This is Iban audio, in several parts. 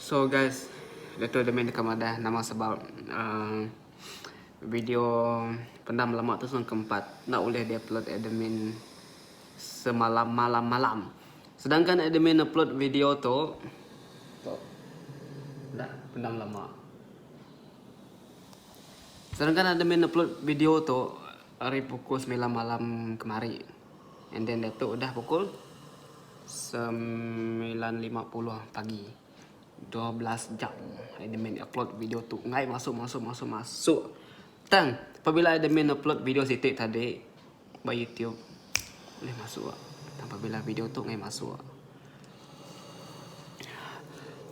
So guys, diatu admin deka madah nama sebab uhh video pendam lama tu sung keempat enda ulih di upload admin semalam malam malam. Sedangkan admin upload video tu tu enda pendam lama. Sedangkan admin upload video tu ari pukul semilan malam kemari and then diatu udah pukul 9.50 pagi 12 jam admin upload video tu enggai masuk masuk masuk masuk tang apabila admin upload video siti tadi ba youtube ulih masuk tang apabila video tu enggai masuk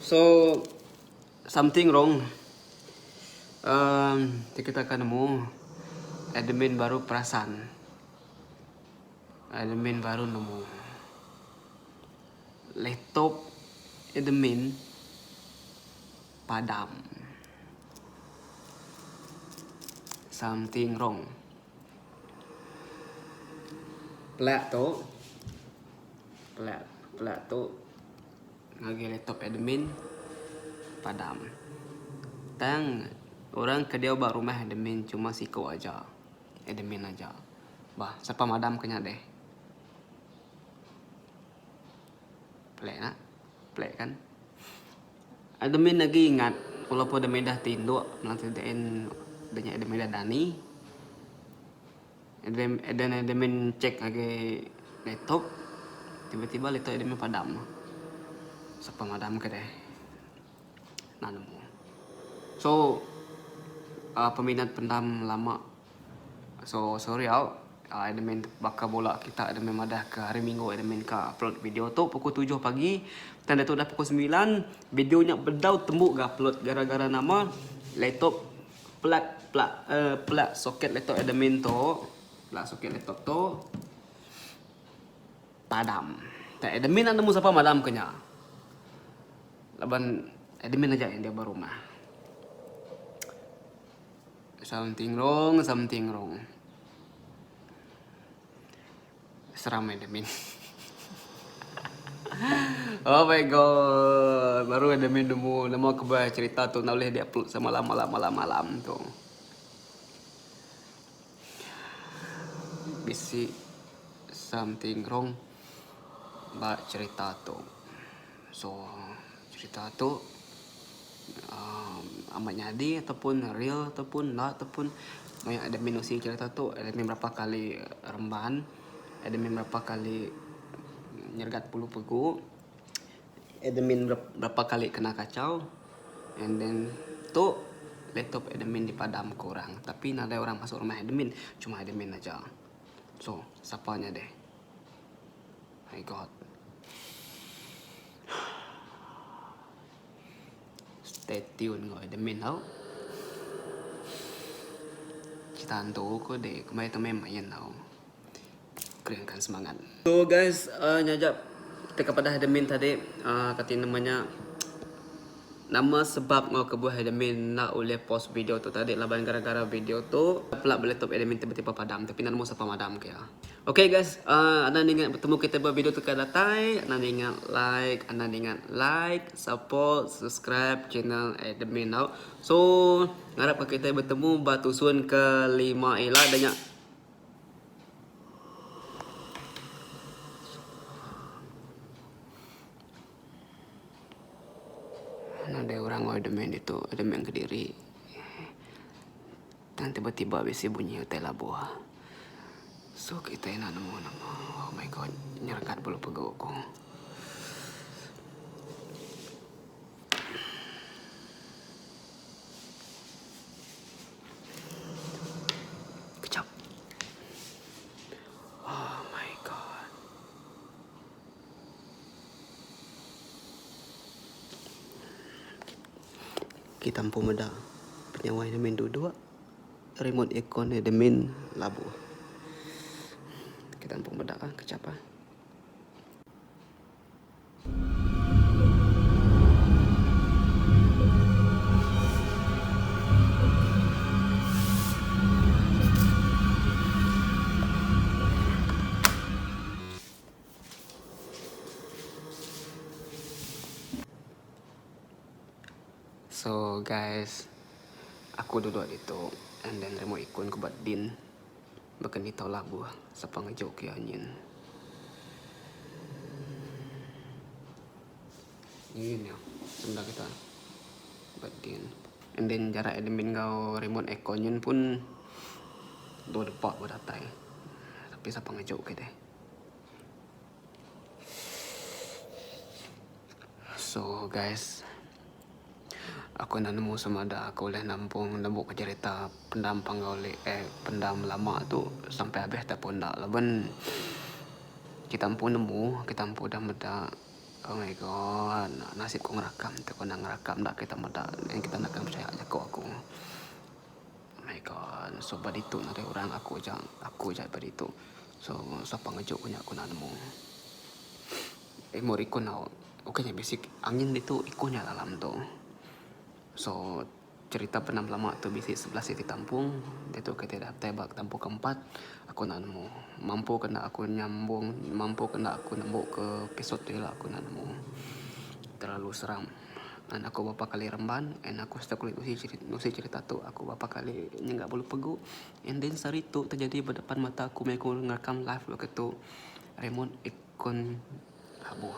so something wrong um ti kita akan nemu admin baru perasan. Admin baru nemu. Laptop admin padam. Something wrong. Plak tu plak plak tu ngagai laptop admin padam. Tang orang ke diau ba rumah admin cuma siku aja. Admin aja. Bah, sapa madam ke nya deh. Pelik nak. Pelik kan. Admin agi ingat walaupun admin dah tinduk melang ti en dah nya admin dah dani. Admin then admin check agi laptop tiba-tiba laptop admin padam. Sapa madam ke deh. Enda nemu. So uhh peminat pendam lama so sorry au admin baka bula kita admin madah ke hari minggu admin ka upload video tu pukul tujuh pagi tang diatu dah pukul semilan video nya bedau tembu ga upload gara-gara nama laptop plug plug uhh plug soket laptop admin tu plug soket laptop tu padam. Tang admin enda nemu sapa madam ke nya. Laban admin aja yang dia ba rumah. Something wrong, something wrong. Seram admin. oh my god, baru admin nemu nama ke ba cerita tu enda ulih di upload semalam malam malam malam tu. Bisi something wrong ba cerita tu. So cerita tu uhh amat nyadi ataupun real ataupun enda ataupun maya admin usi cerita tu admin berapa kali remban admin berapa kali nyeregat bulu pegu admin berapa kali kena kacau and then tu laptop admin dipadam ke orang tapi nadai orang masuk rumah admin cuma admin aja so sapa nya deh. My god. Stay tune enggau admin tau. Cerita antu ko deh kemai tu main main tau. Keringkan semangat. So guys, uh, nya aja teka padah admin tadi uh, kati nama nya nama sebab enggau kebuah admin enda ulih post video tu tadi laban gara-gara video tu pela ba laptop admin tiba-tiba padam tapi enda nemu sapa madam ke iya. Ok guys, uh, anda ningat betemu kita ba video tu ke datai, anda ningat like, anda ningat like, support, subscribe channel admin tau. So, ngarap ke kita betemu ba tusun ke lima ila dah nya. Nadai orang admin ditu, admin kediri. Tang tiba-tiba bisi bunyi utai labuh. So kitai enda nemu nama. Oh my god, nyerekat bulu pegu ku. Kejap. Oh my god. Kita empu meda penyawai ne min duduk remote aircon ne admin labuh. Kita empu meda kejap ah. So guys, aku duduk ditu and then remote ikon ku ba din baka ni tau labuh sapa ngejuk ke iya nyin. Nyin iya senda kita ba din. And then jarak admin enggau remote aircon nyin pun dua depa ba datai. Tapi sapa ngejuk ke deh. So guys, aku enda nemu sama ada aku ulih nampung nembu ke jerita pendam panggau li eh pendam lama tu sampai abih ataupun enda laban kita empu nemu kita empu udah meda oh my god nasib ku ngerakam ti ku enda ngerakam enda kita meda kita enda akan percaya jaku aku. Oh my god so ba ditu nadai orang aku aja aku aja ba ditu so sapa ngejuk ku nya aku enda nemu. Umur iku enggau ukai nya bisi angin ditu iku nya dalam tu. So cerita penam lama tu bisi 11 iti tampung diatu kitai datai ba tampung ke empat aku enda nemu mampu ke enda aku nyambung mampu ke enda aku nembu ke episode tu ila aku enda nemu terlalu seram. And aku berapa kali remban and aku setiap kali nusi cerita nusi cerita tu aku berapa kali nyengga bulu pegu and then sehari tu terjadi ba depan mata aku meh aku ngerekam live baka tu remote aircon labuh.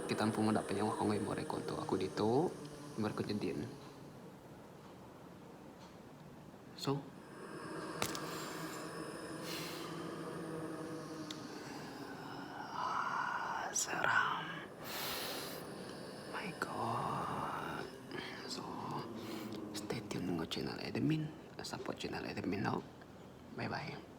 Kita empu meda penyauh aku enggau remote aircon tu aku ditu remote aircon nyedin. So Seram. My god. So stay tune enggau channel admin, support channel admin tau. Bye bye.